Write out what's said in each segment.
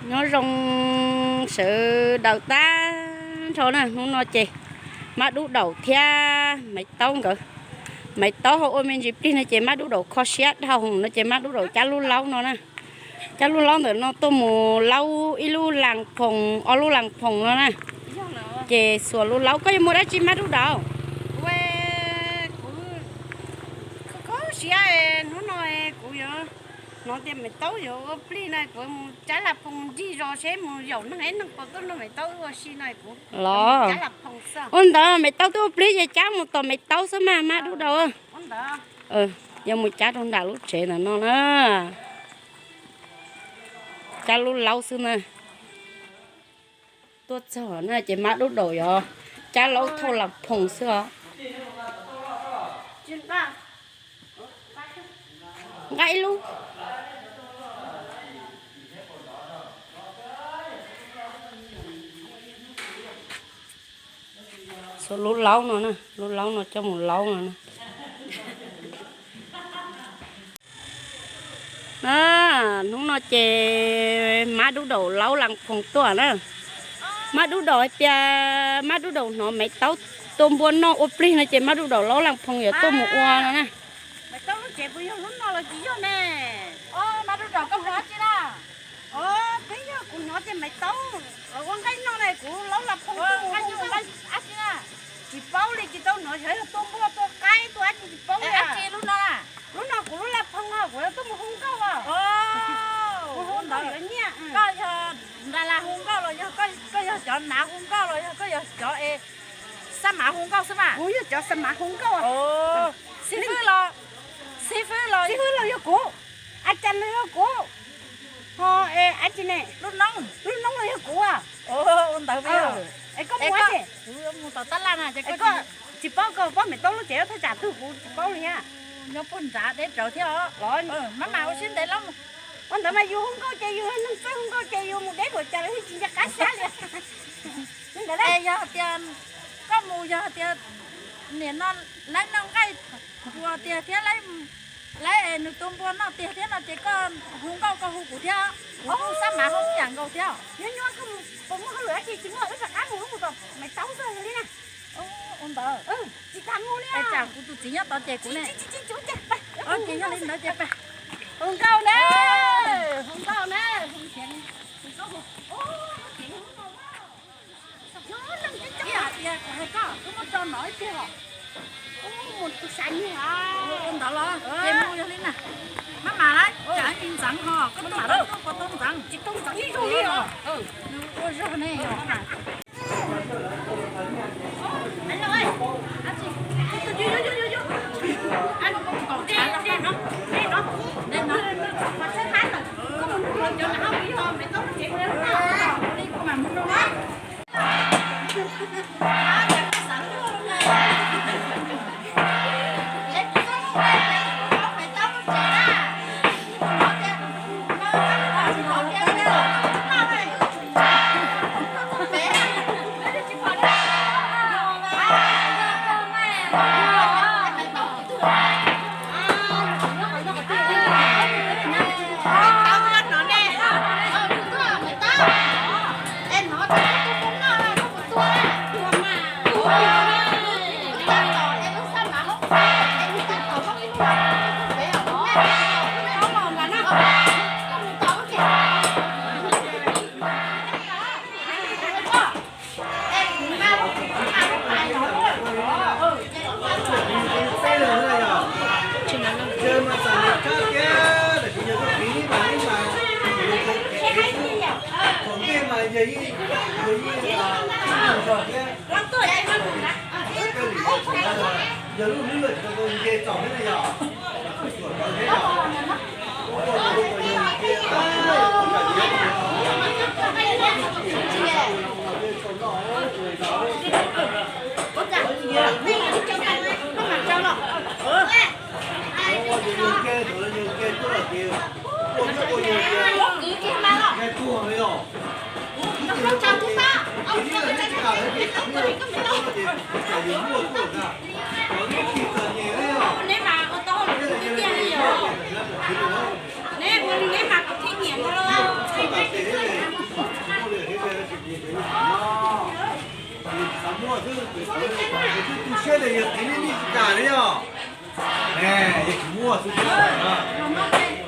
Nyob zoo sawv daws tag nrho na, hnub no ces Mab Dub Daum thiab Maiv Taub nkawd, Maiv Taub ho ua me ntsis plig no ces Mab Dub Daum kho siab dhau no ces Mab Dub Daum cab lub laub no na, cab lub laub ntawm no tuaj mus laub ib lub las phoom ob lub las phoom no na, ces xuas lub laub. Koj yuav mus dab tsi Mab Dub Daum? Kho siab, hnub no kuv yuav hnov tias Maiv Taub yuav ua plig na, kuv mus cab las phoom ncig zos seb mus yaum neeg ib neeg puas tuaj nrog Maiv Taub ua si no kuv los. Ua ntawd Maiv Taub tuaj ua plig ces cab mus tom Maiv Taub xwb mas Mab Dub Daum. Yuav mus cab rau nram lub tsev ntawm no na, cab lub laub xwb na. Tuaj txog na ces Mab Dub Daum yog cab laub thauj las phoom xwb os. Nqa ib lub. Xuas lub laub no na, lub laub no coj mus laub no na. Hnub no ces Mab Dub Daum laub las phoom tuaj na. Mab Dub Daum hais tias Mab Dub Daum hnov Maiv Taub tua npua noj ua plig no ces Mab Dub Daum laub las phoom yuav tuaj mus ua no na. Maiv Taub lub tsev puas yog lub no los tsis yog ne? Mab Dub Daum koj mus dab tsi na? Peb yog kuv hnov tias Maiv Taub ua nqaij noj na kuv laub las phoom tuaj mus ua nqaij dab tsi na. Tsis paub li, tsis tau hnov xyov yog tua npua tua qaib tua dab tsi tsis paub li. Dab tsi lub no? Lub no kuv lub las phoom os, kuv tuaj mus hu nkauj os. Hu nkauj yuav nyiaj. Koj yog nra las hu nkauj los yog koj yog cov nav hu nkauj los yog koj yog cov es xa mav hu nkauj xwb mas? Kuv yog cov xa mav hu nkauj. Xib fwb los, xib fwb los, xib fwb los yog kuv, a cas los yog kuv, ho dab tsi ne? Lub noob, lub noob los yog kuv. Ua ntawd es koj mus dab tsi? Kuv mus tom tab laj na. Tsis paub, koj paub Maiv Taub lub tsev thaj tsam twg kuv tsis paub li thiab. Nyob puag nrad deb rawv thiab os. Mab mam ua siab ntev los. Ua ntawd mas yus hu nkauj ces yus neeg txawj hu nkauj ces yus mus deb npaum cas los yeej tsis nco qab xyab li. Yog tias koj mus yog tias nim no laib noj nqaij npua tiag thiab laib nws tua npua noj tiag thiab no ces koj hu nkauj koj hu kuv thiab, kuv kuj xab mav hoob ib yam nkaus thiab. Nyob nyob koj mus puas muaj hauj lwm dab tsi, tsis muaj wb rov qab mus wb mus tom Maiv Taub ntag li na. Ua ntawd. Tsis tas mus li. Es tsam kuv tus txiv nyob tod ces kuv ne. Ces yog li ntawd ces pab. Hu nkauj na, hu nkauj na. Ib hais tias kuv hais koj, koj muab tso nov ib pliag os. Mus tus sav nyiag. Ua ntawd los ces mus yog li na. Mab mam lawm, tsam ib ntxeev ho, koj tuaj ntxeev tuaj puas tau ntxeev? Tsis tau ntxeev ib zaug li os. Nws ua zog ne. Neb mas ua tau hauj lwm tiag tiag li os. Neb ua li neb mas kuv thiaj nyiam no los. Thiab yog qiv li li kas li yog, yog tsis muaj xwb,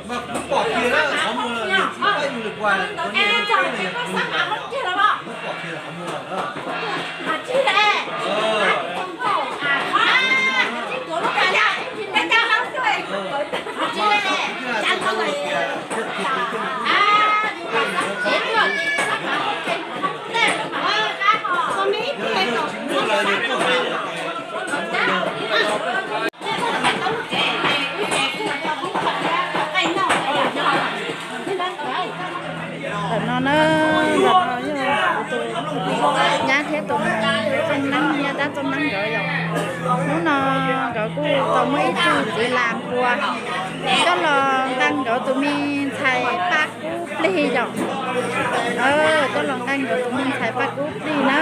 mas kuv pom kiag lawm qhov muag, yog tsis pab yus li kuas, kuv pom kiag qhov muag lawm. Ntawm no na, ntawm no yog kuv tus nyab thiab tus txooj neeb, nyab dab txooj neeb nkawd yom. Hnub no nkawd kuj tau muaj ib tug txiv las npua coj los nqa nkawd tus me ntxhais Paj Kub plig yom. Coj los nqa nkawd tus me ntxhais Paj Kub plig na.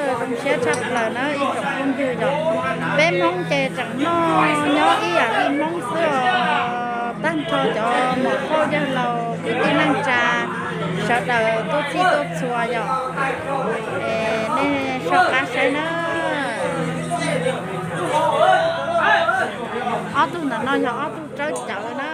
Zoo siab tshaj plaws na ib tsoom phooj ywg yom. Peb Hmoob ces tseem noj nyob ib yam li Hmoob xwb os. Tag nrho cov muam phauj yawg laus kwv tij neej tsa sawv daws tuaj txhij tuaj txhua yom. Es nej soj qab saib na. Ob tug ntawm no yog ob tug tsawb cawv na.